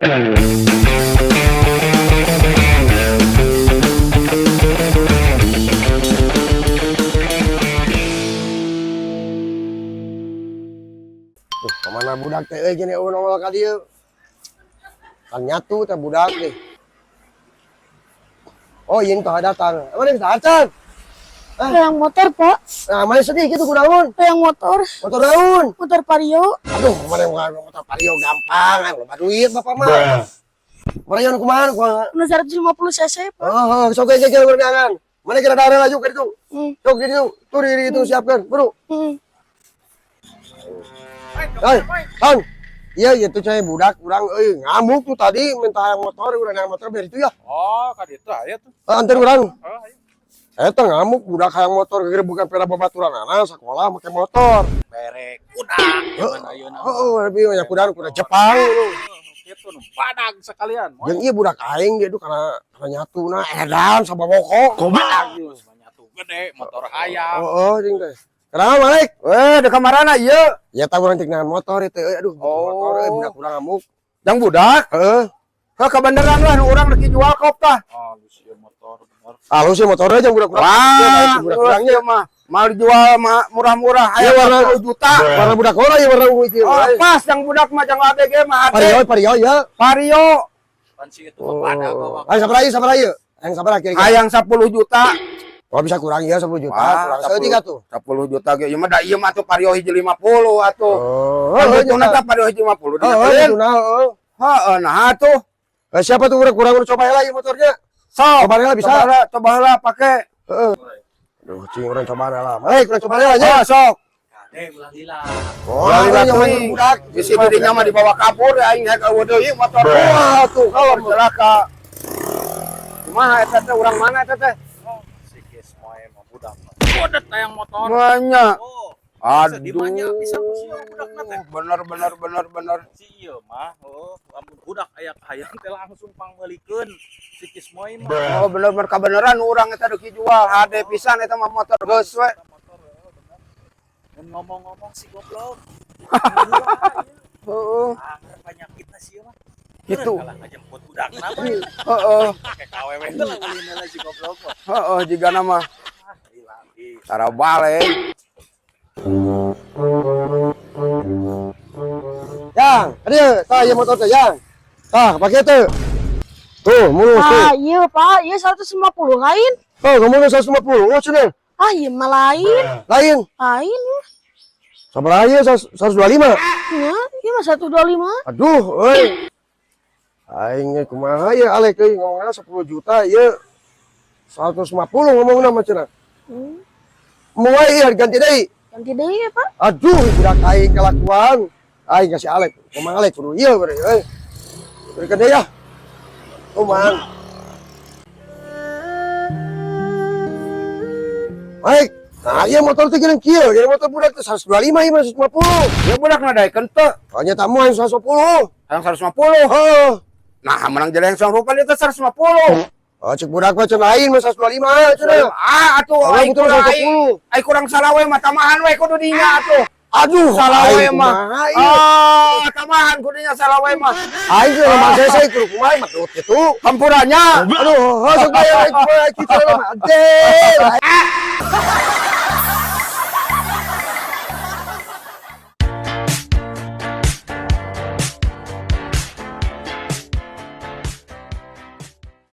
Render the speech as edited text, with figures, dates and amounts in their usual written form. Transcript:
Duh, kemana budak teh euy gini eueuh nongol ka dieu. Kan nyatu teh budak teh. Oh, ieu tah datang. Mana bisa acan? Yang motor, Pak. Nah, mana sedih gitu kunaon? Yang motor. Motor naon? Motor Vario. Aduh, mana yang motor Vario gampang, ayo loba duit bapak mah. Mana kumaha kumaha? Nu 150 cc, Pak. Oh, sok ge ge berdangan. Mana kira darah laju ka ditu? Sok di ditu, tuh di ditu siapkan, bro. Hei, Kang. Iya, itu cai budak urang euy ngamuk tuh tadi minta yang motor, urang yang motor biar itu ya. Oh, ka ditu aya tuh. Ah, antar urang. Oh, ayo. Eta ngamuk budak hayang motor gegerebukan pera babaturanana sekolah make motor. Berek kuda. Zaman ayeuna. Heeh, lebih banyak kuda kuda Jepang lu. Kitu nu badag sekalian. Jeung ieu budak aing dia tuh karena nyatuna edan sababoko. Badag nyatu gede motor hayang. Heeh, jeung teh. Kenapa balik? Eh, di kamarana ieu. Ya tahu urang cek motor itu euy aduh, motor euy budak urang ngamuk. Jang budak. Heeh. Heh, kebeneran lah nu urang rek jual kop tah. Oh, geus ieu motor bener. Halus sih motornya jeung budak urang. Wah, budak urangnya mah mal dijual mah murah-murah Iya, aya warna- 10 juta. Warna budak urang ya warna ungu itu. Oh, pas yang budak mah jang ABG mah Vario, hade. Vario ya. Vario Pan si itu mah badag Oh. Ayo sabar aja, sabar aja. Yang sabar kira-kira. hayang 10 juta. Oh bisa kurang ya 10 juta, Wah, kurang saeutik atuh. 10 juta ge ieu mah da ieu mah atuh Vario hiji 50 atuh. Oh, Kan oh, hitungna teh Vario hiji 50 Oh, dina itu nah, oh. Heeh, nah atuh. Eh, siapa tuh kurang kurang coba lagi motornya? Sok, Coba lah bisa. Coba lah, coba lah pakai. Heeh. Aduh, cing urang coba lah. Balik urang coba lah nya. Oh, sok. Kade ulah lila. Oh, Ulah lila yang teuing. budak. Bisi didinya mah dibawa kabur ya aing rek eueuh deui motor. Wah, tuh kalau Celaka. Kumaha eta teh urang mana eta teh? Oh, si Kismoe mah budak. Bodet hayang motor. Banyak. Oh, Aduh. Dimanya pisan ku si ieu budakna teh. Bener bener bener bener. Si ieu mah, oh, lamun budak aya hayang teh langsung pangmeulikeun si Kismoe mah. Oh bener bener kabeneran urang eta deuk dijual hade pisan eta mah motor geus we. Motor heeh bener. Mun ngomong-ngomong si goblok. Heeh. Anger penyakitna si ieu mah. Gitu. Kalah ngajemput budakna mah. Heeh. Pake KWW teh lah ulin heula si goblok mah. Heeh jigana mah Ah, lila ih. tara balik. Yang, ada tah ieu motor teh yang. Tah, pakai tuh. Tuh, mulus tuh. Ah, iya, Pak. Iya 150 lain. Oh, kamu 150. Oh, cenah. Ah, iya mah lain. Lain. Lain ya. Sabar aja 125. Ya, iya mah 125. Aduh, euy. Aing ge kumaha ya alek euy ngomongna 10 juta ieu 150 ngomongna mah cenah. Moal ieu ganti deui. Ganti deui ya, Pak. Aduh, budak aing kelakuan. Aing kasih alek, kumaha alek kudu ieu beureui euy. Berikan deui ya. Kumaha. Baik. Nah, iya motor teh geuning kieu, jadi motor budak teh 125 ieu mah 150. Ya budak ngadaikeun teu. Soalnya tamu yang 110. Hayang 150. Heeh. Nah, menang jadi yang rupa dia teh 150. Oh, cek budak mah cenah lain mah 125 cenah. Ah, atuh Oh, aing betul, kurang 110. aing kurang salah we mah tamahan we kudu dinya atuh. Aduh, Salah we aing mah. kumaha ieu? Ah, tamahan kudunya salah we mah. Aing teh mah saya kudu kumaha mah duit kitu. Hampurannya. Aduh, sok bayar aing kumaha kitu mah. Ade.